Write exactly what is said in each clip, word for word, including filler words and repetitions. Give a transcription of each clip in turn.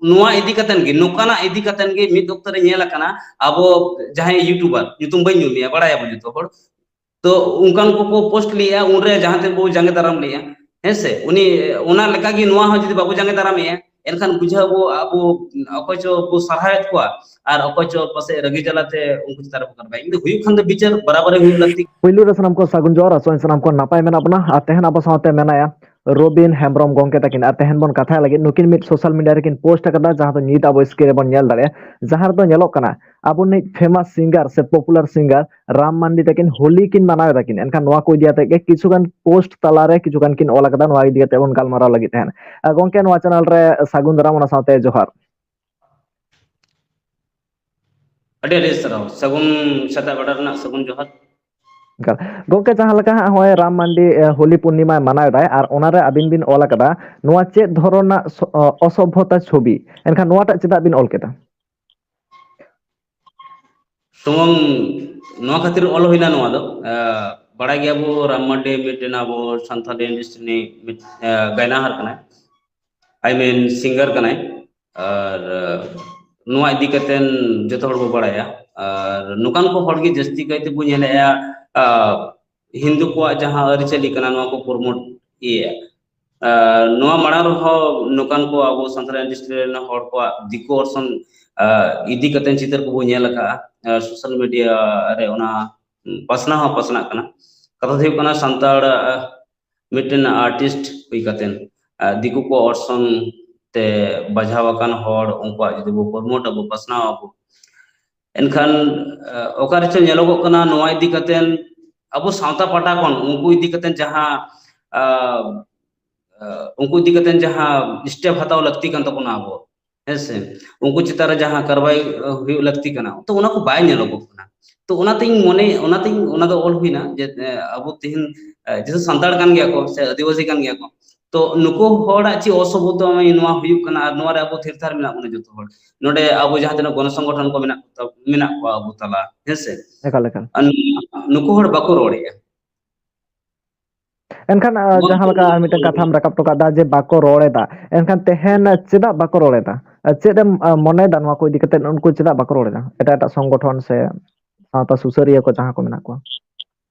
ᱱᱚᱣᱟ ᱤᱫᱤ ᱠᱟᱛᱮᱱ ᱜᱮ, ᱱᱚᱝᱠᱟᱱᱟᱜ ᱤᱫᱤ ᱠᱟᱛᱮᱱ ᱜᱮ ᱢᱤᱫ ᱚᱠᱛᱚ ᱨᱮ ᱧᱮᱞ ᱟᱠᱟᱱᱟ, ᱟᱵᱚ ᱡᱟᱦᱟᱸᱭ YouTuber, ᱧᱩᱛᱩᱢ ᱵᱟᱹᱧ ᱧᱩᱢᱮᱭᱟ, ᱵᱟᱲᱟᱭᱟᱵᱚ ᱡᱚᱛᱚ ᱦᱚᱲ, ᱛᱚ ᱚᱱᱠᱟᱱ ᱠᱚᱠᱚ ᱯᱳᱥᱴ ᱞᱮᱜᱼᱟ, ᱩᱱᱨᱮ ᱡᱟᱦᱟᱸ ᱛᱮ ᱵᱚ ᱡᱟᱸᱜᱮ ᱫᱟᱨᱟᱢ ᱞᱮᱜᱼᱟ, ᱦᱮᱸ ᱥᱮ? ᱩᱱᱤ, ᱚᱱᱟ ᱞᱮᱠᱟᱜᱮ ᱱᱚᱣᱟ ᱦᱚᱸ ᱡᱩᱫᱤ ᱵᱟᱵᱚ ᱡᱟᱸᱜᱮ ᱫᱟᱨᱟᱢᱮᱭᱟ, ᱮᱱᱠᱷᱟᱱ ᱵᱩᱡᱷᱟᱹᱣ ᱟᱵᱚ, ᱟᱵᱚ ᱚᱠᱚᱭ ᱪᱚ ᱵᱚ ᱥᱟᱨᱦᱟᱣᱮᱫ ᱠᱚᱣᱟ ᱟᱨ ᱚᱠᱚᱭ ᱪᱚ ᱯᱟᱥᱮᱡ ᱨᱟᱹᱜᱤ ᱡᱟᱞᱟᱛᱮ ᱩᱱᱠᱩ ᱪᱮᱛᱟᱱ ᱨᱮᱵᱚ ᱠᱟᱨᱣᱟᱭ᱾ ᱤᱧ ᱫᱚ ᱦᱩᱭᱩᱜ ᱠᱷᱟᱱ ᱫᱚ ᱵᱤᱪᱟᱹᱨ ᱵᱟᱨᱟᱵᱟᱨᱤ ᱦᱩᱭᱩᱜ ᱞᱟᱹᱠᱛᱤ᱾ ᱯᱩᱭᱞᱩ ᱨᱮ ᱥᱟᱱᱟᱢ ᱠᱚ ᱥᱟᱹᱜᱩᱱ ᱡᱚᱦᱟᱨ, ᱟᱥᱚᱜ ᱟᱹᱧ ᱥᱟᱱᱟᱢ ᱠᱚ ᱱᱟᱯᱟᱭ ᱢᱮᱱᱟᱜ ᱵᱚᱱᱟ᱾ ᱟᱨ ᱛᱮᱦᱮᱧ ᱟᱵᱚ ᱥᱟᱶᱛᱮ ᱢᱮᱱᱟᱭᱟ ᱨᱚᱵᱤᱱ ᱦᱮᱢᱵᱨᱚᱢ ᱜᱚᱝᱠᱮ ᱛᱟᱹᱠᱤᱱ, ᱟᱨ ᱛᱮᱦᱮᱧ ᱵᱚᱱ ᱠᱟᱛᱷᱟᱭ ᱞᱟᱹᱜᱤᱫ ᱱᱩᱠᱤᱱ ᱢᱤᱫ ᱥᱳᱥᱟᱞ ᱢᱤᱰᱤᱭᱟ ᱨᱮᱠᱤᱱ ᱯᱳᱥᱴ ᱟᱠᱟᱫᱟ, ᱡᱟᱦᱟᱸ ᱫᱚ ᱱᱤᱛ ᱟᱵᱚ ᱥᱠᱨᱤᱱ ᱨᱮᱵᱚᱱ ᱧᱮᱞ ᱫᱟᱲᱮᱭᱟᱜᱼᱟ, ᱡᱟᱦᱟᱸ ᱨᱮᱫᱚ ᱧᱮᱞᱚᱜ ᱠᱟᱱᱟ ᱟᱵᱚ ᱱᱤᱡ ᱯᱷᱮᱢᱟᱥ ᱥᱤᱝᱜᱟᱨ ᱥᱮ ᱯᱚᱯᱩᱞᱟᱨ ᱥᱤᱝᱜᱟᱨ ᱨᱟᱢ ᱢᱟᱱᱰᱤ ᱛᱟᱹᱠᱤᱱ ᱦᱳᱞᱤ ᱠᱤᱱ ᱢᱟᱱᱟᱣ ᱮᱫᱟ ᱠᱤᱱ᱾ ᱮᱱᱠᱷᱟᱱ ᱱᱚᱣᱟ ᱠᱚ ᱤᱫᱤ ᱠᱟᱛᱮ ᱜᱮ ᱠᱤᱪᱷᱩ ᱜᱟᱱ ᱯᱳᱥᱴ ᱛᱟᱞᱟᱨᱮ ᱠᱤᱪᱷᱩ ᱜᱟᱱ ᱠᱤᱱ ᱚᱞ ᱟᱠᱟᱫᱟ, ᱱᱚᱣᱟ ᱤᱫᱤ ᱠᱟᱛᱮ ᱵᱚᱱ ᱜᱟᱞᱢᱟᱨᱟᱣ ᱞᱟᱹᱜᱤᱫ ᱛᱟᱦᱮᱸᱫ᱾ ᱟᱨ ᱜᱚᱝᱠᱮ, ᱱᱚᱣᱟ ᱪᱮᱱᱮᱞ ᱨᱮ ᱥᱟᱹᱜᱩᱱ ᱫᱟᱨᱟᱢ, ᱚᱱᱟ ᱥᱟᱶᱛᱮ ᱡᱚᱦᱟᱨ᱾ ᱟᱹᱰᱤ ᱟᱹᱰᱤ ᱥᱟᱨᱦᱟᱣ, ᱥᱟᱹᱜᱩᱱ ᱥᱮᱛᱟᱜ ᱵᱮᱲᱟ ᱨᱮᱱᱟᱜ ᱥᱟᱹᱜᱩᱱ ᱡᱚᱦᱟᱨ᱾ ᱮᱠᱟᱞ᱾ ᱜᱚᱝᱠᱮ, ᱡᱟᱦᱟᱸ ᱞᱮᱠᱟ ᱦᱟᱸᱜ ᱦᱚᱸᱜᱼᱚᱭ ᱨᱟᱢ ᱢᱟᱱᱰᱤ, ᱮ, ᱦᱳᱞᱤ ᱯᱩᱨᱱᱤᱢᱟᱭ ᱢᱟᱱᱟᱣ ᱮᱫᱟᱭ, ᱟᱨ ᱚᱱᱟᱨᱮ ᱟᱹᱵᱤᱱ ᱵᱤᱱ ᱚᱞ ᱟᱠᱟᱫᱟ, ᱱᱚᱣᱟ ᱪᱮᱫ ᱫᱷᱚᱨᱚᱱ ᱨᱮᱱᱟᱜ ᱥᱚ-, ᱚ, ᱚᱥᱚᱵᱷᱚᱛᱟ ᱪᱷᱚᱵᱤ? ᱮᱱᱠᱷᱟᱱ ᱱᱚᱣᱟᱴᱟᱜ ᱪᱮᱫᱟᱜ ᱵᱤᱱ ᱚᱞ ᱠᱮᱫᱟ? ᱥᱩᱢᱩᱝ ᱱᱚᱣᱟ ᱠᱷᱟᱹᱛᱤᱨ ᱚᱞ ᱦᱩᱭᱱᱟ ᱱᱚᱣᱟ ᱫᱚ, ᱮ, ᱵᱟᱲᱟᱭ ᱜᱮᱭᱟᱵᱚ ᱨᱟᱢ ᱢᱟᱱᱰᱤ ᱢᱤᱫᱴᱮᱱ ᱟᱵᱚ ᱥᱟᱱᱛᱟᱲ ᱤᱱᱰᱟᱥᱴᱨᱤ ᱨᱤᱱᱤᱡ ᱢᱤᱫ, ᱮ, ᱜᱟᱭᱱᱟᱦᱟᱨ ᱠᱟᱱᱟᱭ, I mean singer ᱠᱟᱱᱟᱭ᱾ ᱟᱨ, ᱮ, ᱱᱚᱣᱟ ᱤᱫᱤ ᱠᱟᱛᱮᱱ ᱡᱚᱛᱚ ᱦᱚᱲ ᱵᱚ ᱵᱟᱲᱟᱭᱟ᱾ ᱟᱨ ᱱᱚᱝᱠᱟᱱ ᱠᱚ ᱦᱚᱲ ᱜᱮ ᱡᱟᱹᱥᱛᱤ ᱠᱟᱭᱛᱮ ᱵᱚ ᱧᱮᱞᱮᱜᱼᱟ, ᱟ, ᱦᱤᱱᱫᱩ ᱠᱚᱣᱟᱜ ᱡᱟᱦᱟᱸ ᱟᱹᱨᱤᱪᱟᱹᱞᱤ ᱠᱟᱱᱟ, ᱱᱚᱣᱟ ᱠᱚ ᱯᱨᱚᱢᱳᱴ ᱤᱭᱟᱹᱭᱟ᱾ ᱟᱨ ᱱᱚᱣᱟ ᱢᱟᱲᱟᱝ ᱨᱮᱦᱚᱸ ᱱᱚᱝᱠᱟᱱ ᱠᱚ ᱟᱵᱚ ᱥᱟᱱᱛᱟᱲ ᱤᱱᱰᱟᱥᱴᱨᱤ ᱨᱮᱱ ᱦᱚᱲ ᱠᱚᱣᱟᱜ ᱫᱤᱠᱩ ᱚᱨᱥᱚᱝ, ᱟ, ᱤᱫᱤ ᱠᱟᱛᱮ ᱪᱤᱛᱟᱹᱨ ᱠᱚᱵᱚ ᱧᱮᱞ ᱟᱠᱟᱫᱼᱟ᱾ ᱟᱨ ᱥᱳᱥᱟᱞ ᱢᱤᱰᱤᱭᱟ ᱨᱮ ᱚᱱᱟ ᱯᱟᱥᱱᱟᱣ ᱦᱚᱸ ᱯᱟᱥᱱᱟᱜ ᱠᱟᱱᱟ᱾ ᱠᱟᱛᱷᱟ ᱫᱚ ᱦᱩᱭᱩᱜ ᱠᱟᱱᱟ, ᱥᱟᱱᱛᱟᱲ, ᱟ, ᱢᱤᱫᱴᱮᱱ ᱟᱨᱴᱤᱥᱴ ᱦᱩᱭ ᱠᱟᱛᱮ, ᱟ, ᱫᱤᱠᱩ ᱠᱚ ᱚᱨᱥᱚᱝ ᱛᱮ ᱵᱟᱡᱷᱟᱣ ᱟᱠᱟᱱ ᱦᱚᱲ, ᱩᱱᱠᱩᱣᱟᱜ ᱡᱩᱫᱤ ᱵᱚ ᱯᱨᱚᱢᱳᱴ ᱟᱵᱚ, ᱯᱟᱥᱱᱟᱣ ᱟᱵᱚ, ᱮᱱᱠᱷᱟᱱ, ᱟ, ᱚᱠᱟ ᱨᱮᱪᱚ ᱧᱮᱞᱚᱜᱚᱜ ᱠᱟᱱᱟ, ᱱᱚᱣᱟ ᱤᱫᱤ ᱠᱟᱛᱮ ᱟᱵᱚ ᱥᱟᱶᱛᱟ ᱯᱟᱦᱴᱟ ᱠᱷᱚᱱ ᱩᱱᱠᱩ ᱤᱫᱤ ᱠᱟᱛᱮ ᱡᱟᱦᱟᱸ, ᱟ, ᱟ, ᱩᱱᱠᱩ ᱤᱫᱤ ᱠᱟᱛᱮ ᱡᱟᱦᱟᱸ ᱥᱴᱮᱯ ᱦᱟᱛᱟᱣ ᱞᱟᱹᱠᱛᱤ ᱠᱟᱱ ᱛᱟᱵᱚᱱᱟ ᱟᱵᱚ, ᱦᱮᱸ ᱥᱮ, ᱩᱱᱠᱩ ᱪᱮᱛᱟᱱ ᱨᱮ ᱡᱟᱦᱟᱸ ᱠᱟᱨᱣᱟᱭ, ᱟ, ᱦᱩᱭᱩᱜ ᱞᱟᱹᱠᱛᱤ ᱠᱟᱱᱟ, ᱛᱚ ᱚᱱᱟ ᱠᱚ ᱵᱟᱭ ᱧᱮᱞᱚᱜᱚᱜ ᱠᱟᱱᱟ᱾ ᱛᱚ ᱚᱱᱟᱛᱤᱧ ᱢᱚᱱᱮ, ᱚᱱᱟᱛᱤᱧ, ᱚᱱᱟ ᱫᱚ ᱚᱞ ᱦᱩᱭᱱᱟ ᱡᱮ, ᱮ, ᱟᱵᱚ ᱛᱮᱦᱮᱧ, ᱮ, ᱡᱮᱦᱮᱛᱩ ᱥᱟᱱᱛᱟᱲ ᱠᱟᱱ ᱜᱮᱭᱟ ᱠᱚ ᱥᱮ ᱟᱹᱫᱤᱵᱟᱹᱥᱤ ᱠᱟᱱ ᱜᱮᱭᱟ ᱠᱚ, ᱛᱚ ᱱᱩᱠᱩ ᱦᱚᱲᱟᱜ ᱪᱮᱫ ᱚᱥᱩᱵᱤᱫᱷᱟ ᱱᱚᱣᱟ ᱦᱩᱭᱩᱜ ᱠᱟᱱᱟ, ᱟᱨ ᱱᱚᱣᱟ ᱨᱮ ᱟᱵᱚ ᱛᱷᱤᱨ ᱛᱷᱟᱨ ᱢᱮᱱᱟᱜ ᱵᱚᱱᱟ ᱡᱚᱛᱚ ᱦᱚᱲ᱾ ᱱᱚᱰᱮ ᱟᱵᱚ ᱡᱟᱦᱟᱸ ᱛᱤᱱᱟᱹᱜ ᱜᱚᱱᱚ ᱥᱚᱝᱜᱚᱴᱷᱚᱱ ᱠᱚ ᱢᱮᱱᱟᱜ ᱠᱚ ᱛᱟ-, ᱢᱮᱱᱟᱜ ᱠᱚᱣᱟ ᱟᱵᱚ ᱛᱟᱞᱟ, ᱦᱮᱸ ᱥᱮ? ᱮᱠᱟᱞ, ᱮᱠᱟᱞ᱾ ᱟᱨ ᱱᱩᱠᱩ ᱦᱚᱲ ᱵᱟᱠᱚ ᱨᱚᱲᱮᱜᱼᱟ᱾ ᱮᱱᱠᱷᱟᱱ ᱡᱟᱦᱟᱸ ᱞᱮᱠᱟ ᱟᱨ ᱢᱤᱫᱴᱟᱝ ᱠᱟᱛᱷᱟᱢ ᱨᱟᱠᱟᱵ ᱦᱚᱴᱚ ᱠᱟᱫᱟ ᱡᱮ ᱵᱟᱠᱚ ᱨᱚᱲ ᱮᱫᱟ, ᱮᱱᱠᱷᱟᱱ ᱛᱮᱦᱮᱧ ᱪᱮᱫᱟᱜ ᱵᱟᱠᱚ ᱨᱚᱲ ᱮᱫᱟ? ᱪᱮᱫ ᱮᱢ ᱢᱚᱱᱮᱭᱮᱫᱟ ᱱᱚᱣᱟ ᱠᱚ ᱤᱫᱤ ᱠᱟᱛᱮ, ᱩᱱᱠᱩ ᱪᱮᱫᱟᱜ ᱵᱟᱠᱚ ᱨᱚᱲ ᱮᱫᱟ? ᱮᱴᱟᱜ ᱮᱴᱟᱜ ᱥᱚᱝᱜᱚᱴᱷᱚᱱ ᱥᱮ ᱥᱟᱶᱛᱟ ᱥᱩᱥᱟᱹᱨᱤᱭᱟᱹ ᱠᱚ ᱡᱟᱦᱟᱸ ᱠᱚ ᱢᱮᱱᱟᱜ ᱠᱚᱣᱟ᱾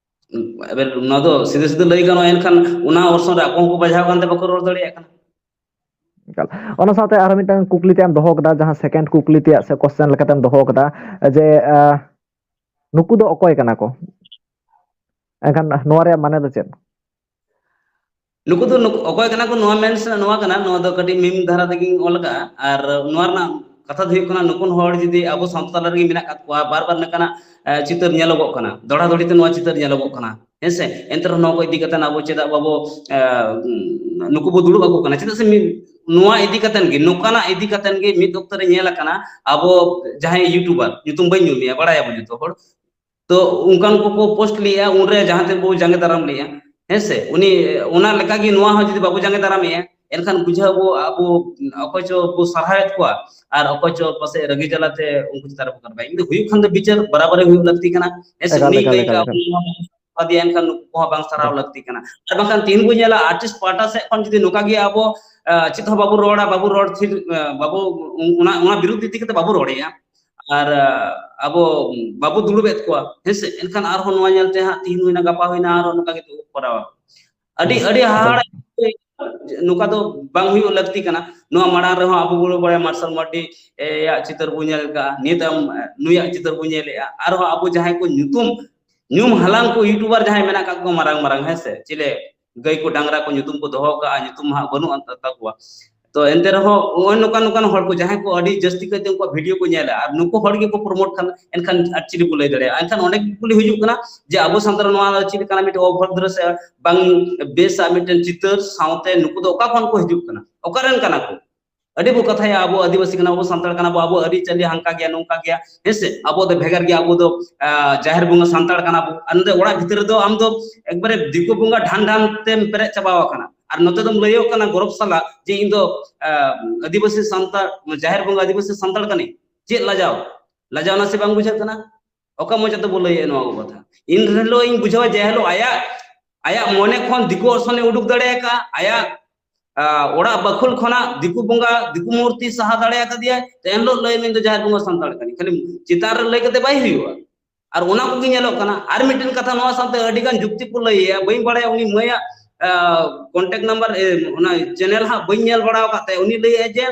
ᱮᱵᱟᱨ ᱱᱚᱣᱟ ᱫᱚ ᱥᱤᱫᱷᱟᱹ ᱥᱤᱫᱷᱟᱹ ᱞᱟᱹᱭ ᱜᱟᱱᱚᱜᱼᱟ, ᱮᱱᱠᱷᱟᱱ ᱚᱱᱟ ᱚᱨᱥᱚᱝ ᱨᱮ ᱟᱠᱚ ᱦᱚᱸᱠᱚ ᱵᱟᱡᱷᱟᱣ ᱠᱟᱱᱛᱮ ᱵᱟᱠᱚ ᱨᱚᱲ ᱫᱟᱲᱮᱭᱟᱜ ᱠᱟᱱᱟ᱾ ᱚᱱᱟ ᱥᱟᱶᱛᱮ ᱟᱨ ᱢᱤᱫᱴᱟᱝ ᱠᱩᱠᱞᱤ ᱛᱮᱭᱟᱜ ᱮᱢ ᱫᱚᱦᱚ ᱠᱟᱫᱟ, ᱡᱟᱦᱟᱸ ᱥᱮᱠᱮᱱᱰ ᱠᱩᱠᱞᱤ ᱛᱮᱭᱟᱜ ᱥᱮ ᱠᱚᱥᱪᱮᱱ ᱞᱮᱠᱟᱛᱮᱢ ᱫᱚᱦᱚ ᱠᱟᱫᱟ ᱡᱮ ᱱᱩᱠᱩ ᱫᱚ ᱚᱠᱚᱭ ᱠᱟᱱᱟ ᱠᱚ? ᱮᱱᱠᱷᱟᱱ ᱱᱚᱣᱟ ᱨᱮᱭᱟᱜ ᱢᱟᱱᱮ ᱫᱚ ᱪᱮᱫ? ᱱᱩᱠᱩ ᱫᱚ ᱚᱠᱚᱭ ᱠᱟᱱᱟ ᱠᱚ, ᱱᱚᱣᱟ ᱢᱮᱱ ᱥᱮ ᱱᱚᱣᱟ ᱠᱟᱱᱟ, ᱱᱚᱣᱟ ᱫᱚ ᱠᱟᱹᱴᱤᱡ ᱢᱤᱢ ᱫᱷᱟᱨᱟ ᱛᱮᱜᱮᱧ ᱚᱞ ᱟᱠᱟᱫᱼᱟ᱾ ᱟᱨ ᱱᱚᱣᱟ ᱨᱮᱱᱟᱜ ᱠᱟᱛᱷᱟ ᱫᱚ ᱦᱩᱭᱩᱜ ᱠᱟᱱᱟ, ᱱᱩᱠᱩ ᱦᱚᱲ ᱡᱩᱫᱤ ᱟᱵᱚ ᱥᱟᱶᱛᱟ ᱛᱟᱞᱟ ᱨᱮᱜᱮ ᱢᱮᱱᱟᱜ ᱟᱠᱟᱫ ᱠᱚᱣᱟ, ᱵᱟᱨ ᱵᱟᱨ ᱱᱚᱝᱠᱟᱱᱟᱜ ᱪᱤᱛᱟᱹᱨ ᱧᱮᱞᱚᱜᱚᱜ ᱠᱟᱱᱟ, ᱫᱚᱲᱦᱟ ᱫᱚᱲᱦᱤ ᱛᱮ ᱱᱚᱣᱟ ᱪᱤᱛᱟᱹᱨ ᱧᱮᱞᱚᱜᱚᱜ ᱠᱟᱱᱟ, ᱦᱮᱸ ᱥᱮ? ᱮᱱᱛᱮ ᱨᱮᱦᱚᱸ ᱱᱚᱣᱟ ᱠᱚ ᱤᱫᱤ ᱠᱟᱛᱮ ᱟᱵᱚ ᱪᱮᱫᱟᱜ ᱵᱟᱵᱚ ᱱᱩᱠᱩ ᱵᱚ ᱫᱩᱲᱩᱵ ᱟᱠᱚ ᱠᱟᱱᱟ? ᱪᱮᱫᱟᱜ ᱥᱮ ᱱᱚᱣᱟ ᱤᱫᱤ ᱠᱟᱛᱮ ᱜᱮ, ᱱᱚᱝᱠᱟᱱᱟᱜ ᱤᱫᱤ ᱠᱟᱛᱮ ᱜᱮ ᱢᱤᱫ ᱚᱠᱛᱚ ᱨᱮ ᱧᱮᱞ ᱟᱠᱟᱱᱟ, ᱟᱵᱚ ᱡᱟᱦᱟᱸᱭ ᱭᱩᱴᱩᱵᱟᱨ, ᱧᱩᱛᱩᱢ ᱵᱟᱹᱧ ᱧᱩᱢᱮᱭᱟ, ᱵᱟᱲᱟᱭᱟᱵᱚ ᱡᱚᱛᱚ ᱦᱚᱲ, ᱛᱚ ᱚᱱᱠᱟᱱ ᱠᱚᱠᱚ ᱯᱳᱥᱴ ᱞᱮᱜᱼᱟ, ᱩᱱᱨᱮ ᱡᱟᱦᱟᱸ ᱛᱮ ᱵᱚ ᱡᱟᱸᱜᱮ ᱫᱟᱨᱟᱢ ᱞᱮᱜᱼᱟ, ᱦᱮᱸ ᱥᱮ? ᱩᱱᱤ ᱚᱱᱟ ᱞᱮᱠᱟᱜᱮ ᱱᱚᱣᱟ ᱦᱚᱸ ᱡᱩᱫᱤ ᱵᱟᱵᱚ ᱡᱟᱸᱜᱮ ᱫᱟᱨᱟᱢᱮᱜᱼᱟ, ᱮᱱᱠᱷᱟᱱ ᱵᱩᱡᱷᱟᱹᱣ ᱟᱵᱚ, ᱟᱵᱚ ᱚᱠᱚᱭ ᱪᱚ ᱵᱚ ᱥᱟᱨᱦᱟᱣᱮᱫ ᱠᱚᱣᱟ ᱟᱨ ᱚᱠᱚᱭ ᱪᱚ ᱯᱟᱥᱮᱡ ᱨᱟᱹᱜᱤ ᱡᱟᱞᱟᱛᱮ ᱩᱱᱠᱩ ᱪᱮᱛᱟᱱ ᱨᱮᱵᱚ ᱠᱟᱨᱵᱟᱭ᱾ ᱤᱧ ᱫᱚ ᱦᱩᱭᱩᱜ ᱠᱷᱟᱱ ᱫᱚ ᱵᱤᱪᱟᱹᱨ ᱵᱟᱨᱟᱵᱟᱨᱤ ᱦᱩᱭᱩᱜ ᱞᱟᱹᱠᱛᱤ ᱠᱟᱱᱟ, ᱦᱮᱸ ᱥᱮ? ᱩᱱᱤ ᱠᱟᱹᱭ ᱠᱟᱹᱭ ᱮᱱᱠᱷᱟᱱ ᱱᱩᱠᱩ ᱠᱚᱦᱚᱸ ᱵᱟᱝ ᱥᱟᱨᱦᱟᱣ ᱞᱟᱹᱠᱛᱤ ᱠᱟᱱᱟ᱾ ᱟᱨ ᱵᱟᱝᱠᱷᱟᱱ ᱛᱤᱦᱤᱧ ᱵᱚ ᱧᱮᱞᱟ, ᱟᱨᱴᱤᱥᱴ ᱯᱟᱦᱴᱟ ᱥᱮᱫ ᱠᱷᱚᱱ ᱡᱩᱫᱤ ᱱᱚᱝᱠᱟ ᱜᱮ ᱟᱵᱚ ᱪᱮᱫ ᱦᱚᱸ ᱵᱟᱵᱚ ᱨᱚᱲᱟ, ᱵᱟᱵᱚ ᱨᱚᱲ ᱛᱷᱤᱨ, ᱵᱟᱵᱚ, ᱚᱱᱟ ᱚᱱᱟ ᱵᱤᱨᱩᱫᱽ ᱤᱫᱤ ᱠᱟᱛᱮ ᱵᱟᱵᱚ ᱨᱚᱲᱮᱜᱼᱟ, ᱟᱨ ᱟᱵᱚ ᱵᱟᱵᱚ ᱫᱩᱲᱩᱵᱮᱫ ᱠᱚᱣᱟ, ᱦᱮᱸ ᱥᱮ? ᱮᱱᱠᱷᱟᱱ ᱟᱨᱦᱚᱸ ᱱᱚᱣᱟ ᱧᱮᱞᱛᱮ ᱦᱟᱸᱜ ᱛᱤᱦᱤᱧ ᱦᱩᱭᱱᱟ, ᱜᱟᱯᱟ ᱦᱩᱭᱱᱟ, ᱟᱨᱦᱚᱸ ᱱᱚᱝᱠᱟ ᱜᱮ ᱠᱚᱨᱟᱣᱟ᱾ ᱟᱹᱰᱤ ᱟᱹᱰᱤ ᱦᱟᱦᱟᱲᱟ, ᱱᱚᱝᱠᱟ ᱫᱚ ᱵᱟᱝ ᱦᱩᱭᱩᱜ ᱞᱟᱹᱠᱛᱤ ᱠᱟᱱᱟ᱾ ᱱᱚᱣᱟ ᱢᱟᱲᱟᱝ ᱨᱮᱦᱚᱸ ᱟᱵᱚ ᱵᱚᱱ ᱵᱟᱲᱟᱭᱟ, ᱢᱟᱨᱥᱟᱞ ᱢᱟᱨᱰᱤ ᱭᱟᱜ ᱪᱤᱛᱟᱹᱨ ᱵᱚᱱ ᱧᱮᱞ ᱠᱟᱜᱼᱟ, ᱱᱤᱭᱟᱹ ᱛᱟᱭᱚᱢ ᱱᱩᱭᱟᱜ ᱪᱤᱛᱟᱹᱨ ᱵᱚᱱ ᱧᱮᱞᱮᱜᱼᱟ, ᱟᱨᱦᱚᱸ ᱟᱵᱚ ᱡᱟᱦᱟᱸᱭ ᱠᱚ ᱧᱩᱛᱩᱢ ᱧᱩᱢ ᱦᱟᱞᱟᱝ ᱠᱚ ᱭᱩᱴᱩᱵᱟᱨ ᱡᱟᱦᱟᱸᱭ ᱢᱮᱱᱟᱜ ᱠᱟᱜ ᱠᱚᱣᱟ ᱢᱟᱨᱟᱝ ᱢᱟᱨᱟᱝ, ᱦᱮᱸ ᱥᱮ, ᱪᱤᱞᱮ ᱜᱟᱹᱭ ᱠᱚ ᱰᱟᱝᱨᱟ ᱠᱚ ᱧᱩᱛᱩᱢ ᱠᱚ ᱫᱚᱦᱚ ᱠᱟᱜᱼᱟ, ᱧᱩᱛᱩᱢ ᱦᱟᱸᱜ ᱵᱟᱹᱱᱩᱜ ᱛᱟᱠᱚᱣᱟ᱾ ᱛᱚ ᱮᱱᱛᱮ ᱨᱮᱦᱚᱸ ᱱᱚᱜᱼᱚᱭ ᱱᱚᱝᱠᱟᱱ ᱱᱚᱝᱠᱟᱱ ᱦᱚᱲ ᱠᱚ, ᱡᱟᱦᱟᱸᱭ ᱠᱚ ᱟᱹᱰᱤ ᱡᱟᱹᱥᱛᱤ ᱠᱟᱭᱛᱮ ᱩᱱᱠᱩᱣᱟᱜ ᱵᱷᱤᱰᱤᱭᱳ ᱠᱚ ᱧᱮᱞᱟ ᱟᱨ ᱱᱩᱠᱩ ᱦᱚᱲ ᱜᱮᱠᱚ ᱯᱨᱚᱢᱳᱴ ᱠᱷᱟᱱ, ᱮᱱᱠᱷᱟᱱ ᱟᱨ ᱪᱤᱞᱤ ᱠᱚ ᱞᱟᱹᱭ ᱫᱟᱲᱮᱭᱟᱜᱼᱟ? ᱮᱱᱠᱷᱟᱱ ᱚᱸᱰᱮ ᱜᱮ ᱠᱩᱞᱤ ᱦᱤᱡᱩᱜ ᱠᱟᱱᱟ ᱡᱮ ᱟᱵᱚ ᱥᱟᱱᱛᱟᱲ ᱱᱚᱣᱟ ᱫᱚ ᱪᱮᱫ ᱞᱮᱠᱟᱱᱟᱜ ᱢᱤᱫᱴᱮᱱ ᱚᱵᱷᱚᱫᱨᱚ ᱥᱮ ᱵᱟᱝ ᱵᱮᱥᱟᱜ ᱢᱤᱫᱴᱮᱱ ᱪᱤᱛᱟᱹᱨ ᱥᱟᱶᱛᱮ ᱱᱩᱠᱩ ᱫᱚ ᱚᱠᱟ ᱠᱷᱚᱱ ᱠᱚ ᱦᱤᱡᱩᱜ ᱠᱟᱱᱟ, ᱚᱠᱟᱨᱮᱱ ᱠᱟᱱᱟ ᱠᱚ? ᱟᱹᱰᱤ ᱵᱚ ᱠᱟᱛᱷᱟᱭᱟ, ᱟᱵᱚ ᱟᱹᱫᱤᱵᱟᱹᱥᱤ ᱠᱟᱱᱟ, ᱟᱵᱚ ᱥᱟᱱᱛᱟᱲ ᱠᱟᱱᱟ ᱵᱚ, ᱟᱵᱚ ᱟᱹᱨᱤᱪᱟᱹᱞᱤ ᱦᱟᱱᱠᱟ ᱜᱮᱭᱟ, ᱱᱚᱝᱠᱟ ᱜᱮᱭᱟ, ᱦᱮᱸ ᱥᱮ? ᱟᱵᱚ ᱫᱚ ᱵᱷᱮᱜᱟᱨ ᱜᱮᱭᱟ, ᱟᱵᱚ ᱫᱚ ᱡᱟᱦᱮᱨ ᱵᱚᱸᱜᱟ ᱥᱟᱱᱛᱟᱲ ᱠᱟᱱᱟ ᱵᱚ᱾ ᱟᱨ ᱱᱚᱰᱮ ᱚᱲᱟᱜ ᱵᱷᱤᱛᱨᱤ ᱨᱮᱫᱚ ᱟᱢ ᱫᱚ ᱮᱠᱵᱟᱨᱮ ᱫᱤᱠᱩ ᱵᱚᱸᱜᱟ ᱰᱷᱟᱱ ᱰᱷᱟᱱ ᱛᱮᱢ ᱯᱮᱨᱮᱡ ᱪᱟᱵᱟᱣ ᱟᱠᱟᱱᱟ᱾ ᱟᱨ ᱱᱚᱛᱮ ᱫᱚᱢ ᱞᱟᱹᱭᱚᱜ ᱠᱟᱱᱟ ᱜᱚᱨᱚᱵ ᱥᱟᱞᱟᱜ ᱡᱮ ᱤᱧ ᱫᱚ ᱟᱹᱫᱤᱵᱟᱹᱥᱤ ᱥᱟᱱᱛᱟᱲ, ᱡᱟᱦᱮᱨ ᱵᱚᱸᱜᱟ ᱟᱹᱫᱤᱵᱟᱹᱥᱤ ᱥᱟᱱᱛᱟᱲ ᱠᱟᱹᱱᱟᱹᱧ᱾ ᱪᱮᱫ ᱞᱟᱡᱟᱣ? ᱞᱟᱡᱟᱣ ᱱᱟᱥᱮ ᱵᱟᱝ ᱵᱩᱡᱷᱟᱹᱜ ᱠᱟᱱᱟ? ᱚᱠᱟ ᱢᱚᱪᱟ ᱛᱮᱵᱚ ᱞᱟᱹᱭᱮᱫ ᱱᱚᱣᱟ ᱠᱚ ᱠᱟᱛᱷᱟ? ᱤᱱ ᱦᱤᱞᱳᱜ ᱤᱧ ᱵᱩᱡᱷᱟᱹᱣᱟ ᱡᱮ ᱦᱤᱞᱳᱜ ᱟᱭᱟᱜ ᱟᱭᱟᱜ ᱢᱚᱱᱮ ᱠᱷᱚᱱ ᱫᱤᱠᱩ ᱚᱨᱥᱚᱝ ᱮ ᱩᱰᱩᱠ ᱫᱟᱲᱮ ᱟᱠᱟᱫᱼᱟ, ᱟᱭᱟᱜ ᱟᱸ, ᱚᱲᱟᱜ ᱵᱟᱹᱠᱷᱩᱞ ᱠᱷᱚᱱᱟᱜ ᱫᱤᱠᱩ ᱵᱚᱸᱜᱟ, ᱫᱤᱠᱩ ᱢᱩᱨᱛᱤ ᱥᱟᱦᱟ ᱫᱟᱲᱮ ᱟᱠᱟᱫᱮᱭᱟᱭ, ᱛᱚ ᱮᱱᱦᱤᱞᱳᱜ ᱞᱟᱹᱭ ᱢᱮ ᱤᱧ ᱫᱚ ᱡᱟᱦᱮᱨ ᱵᱚᱸᱜᱟ ᱥᱟᱱᱛᱟᱲ ᱠᱟᱹᱱᱟᱹᱧ᱾ ᱠᱷᱟᱹᱞᱤ ᱪᱮᱛᱟᱱ ᱨᱮ ᱞᱟᱹᱭ ᱠᱟᱛᱮ ᱵᱟᱭ ᱦᱩᱭᱩᱜᱼᱟ᱾ ᱟᱨ ᱚᱱᱟ ᱠᱚᱜᱮ ᱧᱮᱞᱚᱜ ᱠᱟᱱᱟ᱾ ᱟᱨ ᱢᱤᱫᱴᱮᱱ ᱠᱟᱛᱷᱟ, ᱱᱚᱣᱟ ᱥᱟᱶᱛᱮ ᱟᱹᱰᱤ ᱜᱟᱱ ᱡᱩᱠᱛᱤ ᱠᱚ ᱞᱟᱹᱭᱮᱜᱼᱟ, ᱵᱟᱹᱧ ᱵᱟᱲᱟᱭᱟ ᱩᱱᱤ ᱢᱟᱹᱭᱟᱜ, ᱟᱸ, contact number, ᱮ, ᱚᱱᱟ channel ᱦᱟᱸᱜ ᱵᱟᱹᱧ ᱧᱮᱞ ᱵᱟᱲᱟ ᱟᱠᱟᱫ ᱛᱟᱭᱟ᱾ ᱩᱱᱤ ᱞᱟᱹᱭᱮᱜᱼᱟ ᱡᱮ,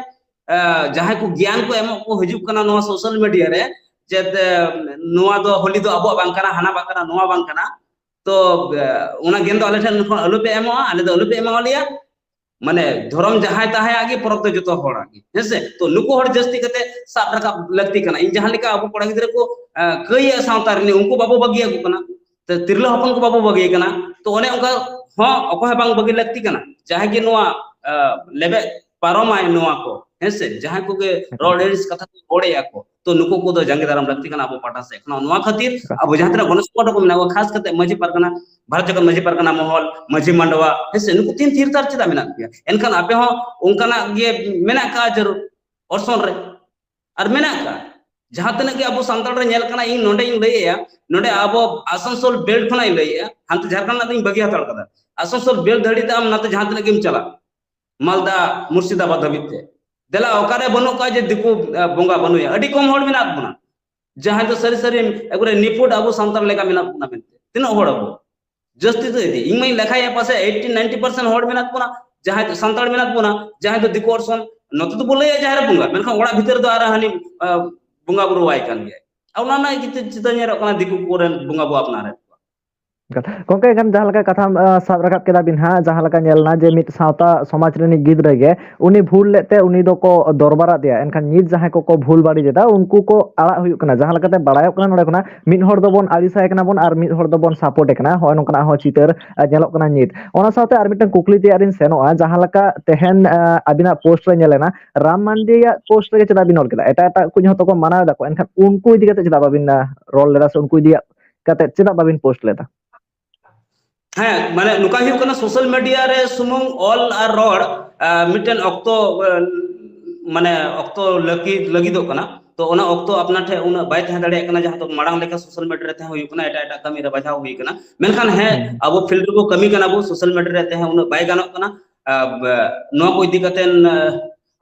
ᱟᱸ, ᱡᱟᱦᱟᱸᱭ ᱠᱚ ᱜᱮᱭᱟᱱ ᱠᱚ ᱮᱢᱚᱜ ᱠᱚ ᱦᱤᱡᱩᱜ ᱠᱟᱱᱟ ᱱᱚᱣᱟ social media ᱨᱮ, ᱡᱮ, ᱮ, ᱱᱚᱣᱟ ᱫᱚ ᱦᱳᱞᱤ ᱫᱚ ᱟᱵᱚᱣᱟᱜ ᱵᱟᱝ ᱠᱟᱱᱟ, ᱦᱟᱱᱟ ᱵᱟᱝ ᱠᱟᱱᱟ, ᱱᱚᱣᱟ ᱵᱟᱝ ᱠᱟᱱᱟ, ᱛᱚ, ᱮ, ᱚᱱᱟ ᱜᱮᱭᱟᱱ ᱫᱚ ᱟᱞᱮ ᱴᱷᱮᱱ ᱠᱷᱚᱱ ᱟᱞᱚᱯᱮ ᱮᱢᱚᱜᱼᱟ, ᱟᱞᱮ ᱫᱚ ᱟᱞᱚᱯᱮ ᱮᱢᱟᱣᱟ ᱞᱮᱭᱟ᱾ ᱢᱟᱱᱮ ᱫᱷᱚᱨᱚᱢ ᱡᱟᱦᱟᱸᱭ ᱛᱟᱦᱟᱸᱭᱟᱜ ᱜᱮ, ᱯᱚᱨᱚᱵᱽ ᱫᱚ ᱡᱚᱛᱚ ᱦᱚᱲᱟᱜ ᱜᱮ, ᱦᱮᱸ ᱥᱮ? ᱛᱚ ᱱᱩᱠᱩ ᱦᱚᱲ ᱡᱟᱹᱥᱛᱤ ᱠᱟᱛᱮ ᱥᱟᱵ ᱨᱟᱠᱟᱵ ᱞᱟᱹᱠᱛᱤ ᱠᱟᱱᱟ᱾ ᱤᱧ ᱡᱟᱦᱟᱸ ᱞᱮᱠᱟ ᱟᱵᱚ ᱠᱚᱲᱟ ᱜᱤᱫᱽᱨᱟᱹ ᱠᱚ, ᱟᱸ, ᱠᱟᱹᱭᱮᱜᱼᱟ ᱥᱟᱶᱛᱟ ᱨᱤᱱᱤᱡ, ᱩᱱᱠᱩ ᱵᱟᱵᱚ ᱵᱟᱹᱜᱤᱭᱟᱠᱚ ᱠᱟᱱᱟ, ᱛᱚ ᱛᱤᱨᱞᱟᱹ ᱦᱚᱯᱚᱱ ᱠᱚ ᱵᱟᱵᱚ ᱵᱟᱹᱜᱤᱭᱮ ᱠᱟᱱᱟ᱾ ᱛᱚ ᱚᱱᱮ ᱚᱱᱠᱟ ᱦᱚᱸ ᱚᱠᱚᱭ ᱦᱚᱸ ᱵᱟᱝ ᱵᱟᱹᱜᱤ ᱞᱟᱹᱠᱛᱤ ᱠᱟᱱᱟ᱾ ᱡᱟᱦᱟᱸᱭ ᱜᱮ ᱱᱚᱣᱟ, ᱟᱸ, ᱞᱮᱵᱮᱫ ᱯᱟᱨᱚᱢᱟᱭ ᱱᱚᱣᱟ ᱠᱚ, ᱦᱮᱸ ᱥᱮ? ᱡᱟᱦᱟᱸᱭ ᱠᱚᱜᱮ ᱨᱚᱲ ᱟᱹᱲᱤᱥ ᱠᱟᱛᱷᱟ ᱠᱚ ᱨᱚᱲᱮᱜᱼᱟ ᱠᱚ, ᱛᱚ ᱱᱩᱠᱩ ᱠᱚᱫᱚ ᱡᱟᱸᱜᱮ ᱫᱟᱨᱟᱢ ᱞᱟᱹᱠᱛᱤ ᱠᱟᱱᱟ ᱟᱵᱚ ᱯᱟᱦᱴᱟ ᱥᱮᱫ ᱠᱷᱚᱱᱟᱜ᱾ ᱱᱚᱣᱟ ᱠᱷᱟᱹᱛᱤᱨ ᱟᱵᱚ ᱡᱟᱦᱟᱸ ᱛᱤᱱᱟᱹᱜ ᱜᱚᱱᱚ ᱥᱚᱝᱜᱚᱴᱷᱚᱱ ᱠᱚ ᱢᱮᱱᱟᱜ ᱠᱚᱣᱟ, ᱠᱷᱟᱥ ᱠᱟᱛᱮ ᱢᱟᱹᱡᱷᱤ ᱯᱟᱨᱜᱟᱱᱟ, ᱵᱷᱟᱨᱚᱛ ᱡᱟᱠᱟᱛ ᱢᱟᱹᱡᱷᱤ ᱯᱟᱨᱜᱟᱱᱟ ᱢᱚᱦᱚᱞ, ᱢᱟᱹᱡᱷᱤ ᱢᱟᱰᱣᱟ, ᱦᱮᱸ ᱥᱮ, ᱱᱩᱠᱩ ᱛᱤᱱ ᱛᱷᱤᱨ ᱛᱷᱟᱨ ᱪᱮᱫᱟᱜ ᱢᱮᱱᱟᱜ ᱯᱮᱭᱟ? ᱮᱱᱠᱷᱟᱱ ᱟᱯᱮ ᱦᱚᱸ ᱚᱱᱠᱟᱱᱟᱜ ᱜᱮ ᱢᱮᱱᱟᱜ ᱠᱟᱜᱼᱟ ᱡᱟᱹᱨᱩᱲ ᱚᱨᱥᱚᱝ ᱨᱮ᱾ ᱟᱨ ᱢᱮᱱᱟᱜ ᱠᱟᱜᱼᱟ, ᱡᱟᱦᱟᱸ ᱛᱤᱱᱟᱹᱜ ᱜᱮ ᱟᱵᱚ ᱥᱟᱱᱛᱟᱲ ᱨᱮ ᱧᱮᱞ ᱠᱟᱱᱟ, ᱤᱧ ᱱᱚᱰᱮᱧ ᱞᱟᱹᱭᱮᱜᱼᱟ, ᱱᱚᱰᱮ ᱟᱵᱚ ᱟᱥᱟᱱᱥᱳᱞ belt ᱠᱷᱚᱱᱟᱜ ᱤᱧ ᱞᱟᱹᱭᱮᱜᱼᱟ, ᱦᱟᱱᱛᱮ ᱡᱷᱟᱲᱠᱷᱚᱸᱰ ᱨᱮᱱᱟᱜ ᱫᱚᱧ ᱵᱟᱹᱜᱤ ᱦᱟᱛᱟᱲ ᱠᱟᱫᱟ᱾ ᱟᱥᱟᱱᱥᱳᱞ belt ᱫᱷᱟᱹᱨᱤᱡ ᱛᱮ ᱟᱢ ᱱᱟᱛᱮ ᱡᱟᱦᱟᱸ ᱛᱤᱱᱟᱹᱜ ᱜᱮᱢ ᱪᱟᱞᱟᱜ, ᱢᱟᱞᱫᱟ, ᱢᱩᱨᱥᱤᱫᱟᱵᱟᱫ ᱫᱷᱟᱹᱵᱤᱡ ᱛᱮ, ᱫᱮᱞᱟ ᱚᱠᱟᱨᱮ ᱵᱟᱹᱱᱩᱜ ᱠᱚᱣᱟ ᱡᱮ ᱫᱤᱠᱩ, ᱟᱸ, ᱵᱚᱸᱜᱟ ᱵᱟᱹᱱᱩᱭᱟ? ᱟᱹᱰᱤ ᱠᱚᱢ ᱦᱚᱲ ᱢᱮᱱᱟᱜ ᱵᱚᱱᱟ, ᱡᱟᱦᱟᱸᱭ ᱫᱚ ᱥᱟᱹᱨᱤ ᱥᱟᱹᱨᱤ ᱮᱠᱵᱟᱨᱮ ᱱᱤᱯᱷᱩᱴ ᱟᱵᱚ ᱥᱟᱱᱛᱟᱲ ᱞᱮᱠᱟ ᱢᱮᱱᱟᱜ ᱵᱚᱱᱟ ᱢᱮᱱᱛᱮ᱾ ᱛᱤᱱᱟᱹᱜ ᱦᱚᱲ ᱟᱵᱚ? ᱡᱟᱹᱥᱛᱤ ᱫᱚ ᱤᱫᱤ, ᱤᱧ ᱢᱟᱧ ᱞᱮᱠᱷᱟᱭᱟ ᱯᱟᱥᱮ eighty ninety percent ᱦᱚᱲ ᱢᱮᱱᱟᱜ ᱵᱚᱱᱟ, ᱡᱟᱦᱟᱸᱭ ᱫᱚ ᱥᱟᱱᱛᱟᱲ ᱢᱮᱱᱟᱜ ᱵᱚᱱᱟ, ᱡᱟᱦᱟᱸᱭ ᱫᱚ ᱫᱤᱠᱩ ᱚᱨᱥᱚᱝ, ᱱᱚᱛᱮ ᱫᱚᱵᱚ ᱞᱟᱹᱭᱟ ᱡᱟᱦᱮᱨ ᱵᱚᱸᱜᱟ, ᱢᱮᱱᱠᱷᱟᱱ ᱚᱲᱟᱜ ᱵᱷᱤᱛᱟᱹᱨ ᱫᱚ ᱟᱨ ᱦᱟᱹᱱᱤ, ᱟᱸ, ᱵᱚᱸᱜᱟ ᱵᱩᱨᱩ ᱟᱭ ᱠᱟᱱ ᱜᱮᱭᱟᱭ᱾ ᱟᱨ ᱚᱱᱟ ᱨᱮᱱᱟᱜ ᱪᱤᱛᱟᱹ, ᱪᱤᱛᱟᱹ ᱧᱮᱞᱚᱜ ᱠᱟᱱᱟ ᱫᱤᱠᱩ ᱠᱚᱨᱮᱱ ᱵᱚᱸᱜᱟ ᱵᱚ ᱟᱯᱱᱟᱨᱮᱫ ᱠᱚᱣᱟ᱾ ᱜᱚᱝᱠᱮ, ᱮᱱᱠᱷᱟᱱ ᱡᱟᱦᱟᱸ ᱞᱮᱠᱟ ᱠᱟᱛᱷᱟᱢ, ᱟᱸ, ᱥᱟᱵ ᱨᱟᱠᱟᱵ ᱠᱮᱫᱟ ᱵᱤᱱ ᱦᱟᱸᱜ, ᱡᱟᱦᱟᱸ ᱞᱮᱠᱟ ᱧᱮᱞ ᱮᱱᱟ ᱡᱮ ᱢᱤᱫ ᱥᱟᱶᱛᱟ ᱥᱚᱢᱟᱡᱽ ᱨᱤᱱᱤᱡ ᱜᱤᱫᱽᱨᱟᱹ ᱜᱮ ᱩᱱᱤ ᱵᱷᱩᱞ ᱞᱮᱫ ᱛᱮ ᱩᱱᱤ ᱫᱚᱠᱚ ᱫᱚᱨᱵᱟᱨ ᱟᱫᱮᱭᱟ, ᱮᱱᱠᱷᱟᱱ ᱱᱤᱛ ᱡᱟᱦᱟᱸᱭ ᱠᱚᱠᱚ ᱵᱷᱩᱞ ᱵᱟᱹᱲᱤᱡ ᱮᱫᱟ ᱩᱱᱠᱩ ᱠᱚ ᱟᱲᱟᱜ ᱦᱩᱭᱩᱜ ᱠᱟᱱᱟ᱾ ᱡᱟᱦᱟᱸ ᱞᱮᱠᱟᱛᱮ ᱵᱟᱲᱟᱭᱚᱜ ᱠᱟᱱᱟ ᱱᱚᱰᱮ ᱠᱷᱚᱱᱟᱜ, ᱢᱤᱫ ᱦᱚᱲ ᱫᱚᱵᱚᱱ ᱟᱹᱲᱤᱥᱟᱭ ᱠᱟᱱᱟ ᱵᱚᱱ ᱟᱨ ᱢᱤᱫ ᱦᱚᱲ ᱫᱚᱵᱚᱱ support ᱮ ᱠᱟᱱᱟ᱾ ᱦᱚᱸᱜᱼᱚᱭ ᱱᱚᱝᱠᱟᱱᱟᱜ ᱦᱚᱸ ᱪᱤᱛᱟᱹᱨ, ᱟᱸ, ᱧᱮᱞᱚᱜ ᱠᱟᱱᱟ ᱱᱤᱛ᱾ ᱚᱱᱟ ᱥᱟᱶᱛᱮ ᱟᱨ ᱢᱤᱫᱴᱟᱝ ᱠᱩᱠᱞᱤ ᱛᱮᱭᱟᱜ ᱨᱤᱧ ᱥᱮᱱᱚᱜᱼᱟ, ᱡᱟᱦᱟᱸ ᱞᱮᱠᱟ ᱛᱮᱦᱮᱧ, ᱟᱸ, ᱟᱹᱵᱤᱱᱟᱜ post ᱨᱮ ᱧᱮᱞ ᱮᱱᱟ, ᱨᱟᱢ ᱢᱟᱱᱰᱤᱭᱟᱜ post ᱨᱮᱜᱮ ᱪᱮᱫᱟᱜ ᱵᱤᱱ ᱚᱞ ᱠᱮᱫᱟ? ᱮᱴᱟᱜ ᱮᱴᱟᱜ ᱠᱚ ᱦᱚᱸᱛᱚ ᱠᱚ ᱢᱟᱱᱟᱣ ᱮᱫᱟ ᱠᱚ, ᱮᱱᱠᱷᱟᱱ ᱩᱱᱠᱩ ᱤᱫᱤ ᱠᱟᱛᱮ ᱪᱮᱫᱟᱜ ᱵᱟᱵᱤᱱ, ᱟᱸ, ᱨᱚᱲ ᱞᱮᱫᱟ ᱥᱮ ᱩᱱᱠᱩ ᱤᱫᱤᱭᱟᱜ ᱠᱟᱛᱮ ᱪᱮᱫᱟᱜ ᱵᱟᱵᱤᱱ post ᱞᱮᱫᱟ? ᱦᱮᱸ, ᱢᱟᱱᱮ ᱱᱚᱝᱠᱟ ᱦᱩᱭᱩᱜ ᱠᱟᱱᱟ, social media ᱨᱮ ᱥᱩᱢᱩᱝ ᱚᱞ ᱟᱨ ᱨᱚᱲ, ᱟᱸ, ᱢᱤᱫᱴᱮᱱ ᱚᱠᱛᱚ, ᱟᱸ, ᱢᱟᱱᱮ ᱚᱠᱛᱚ ᱞᱟᱹᱜᱤᱫ, ᱞᱟᱹᱜᱤᱫᱚᱜ ᱠᱟᱱᱟ᱾ ᱛᱚ ᱚᱱᱟ ᱚᱠᱛᱚ ᱟᱯᱱᱟᱨ ᱴᱷᱮᱱ ᱩᱱᱟᱹᱜ ᱵᱟᱭ ᱛᱟᱦᱮᱸ ᱫᱟᱲᱮᱭᱟᱜ ᱠᱟᱱᱟ, ᱡᱟᱦᱟᱸ ᱫᱚ ᱢᱟᱲᱟᱝ ᱞᱮᱠᱟ ᱥᱳᱥᱟᱞ ᱢᱤᱰᱤᱭᱟ ᱨᱮ ᱛᱟᱦᱮᱸ ᱦᱩᱭᱩᱜ ᱠᱟᱱᱟ, ᱮᱴᱟᱜ ᱮᱴᱟᱜ ᱠᱟᱹᱢᱤ ᱨᱮ ᱵᱟᱡᱷᱟᱣ ᱦᱩᱭ ᱠᱟᱱᱟ᱾ ᱢᱮᱱᱠᱷᱟᱱ ᱦᱮᱸ, ᱦᱩᱸ᱾ ᱟᱵᱚ ᱯᱷᱤᱞᱰ ᱨᱮᱵᱚ ᱠᱟᱹᱢᱤ ᱠᱟᱱᱟ, ᱵᱚ ᱥᱳᱥᱟᱞ ᱢᱤᱰᱤᱭᱟ ᱨᱮ ᱛᱟᱦᱮᱸ ᱩᱱᱟᱹᱜ ᱵᱟᱭ ᱜᱟᱱᱚᱜ ᱠᱟᱱᱟ᱾ ᱟᱨ, ᱵ-, ᱱᱚᱣᱟ ᱠᱚ ᱤᱫᱤ ᱠᱟᱛᱮ,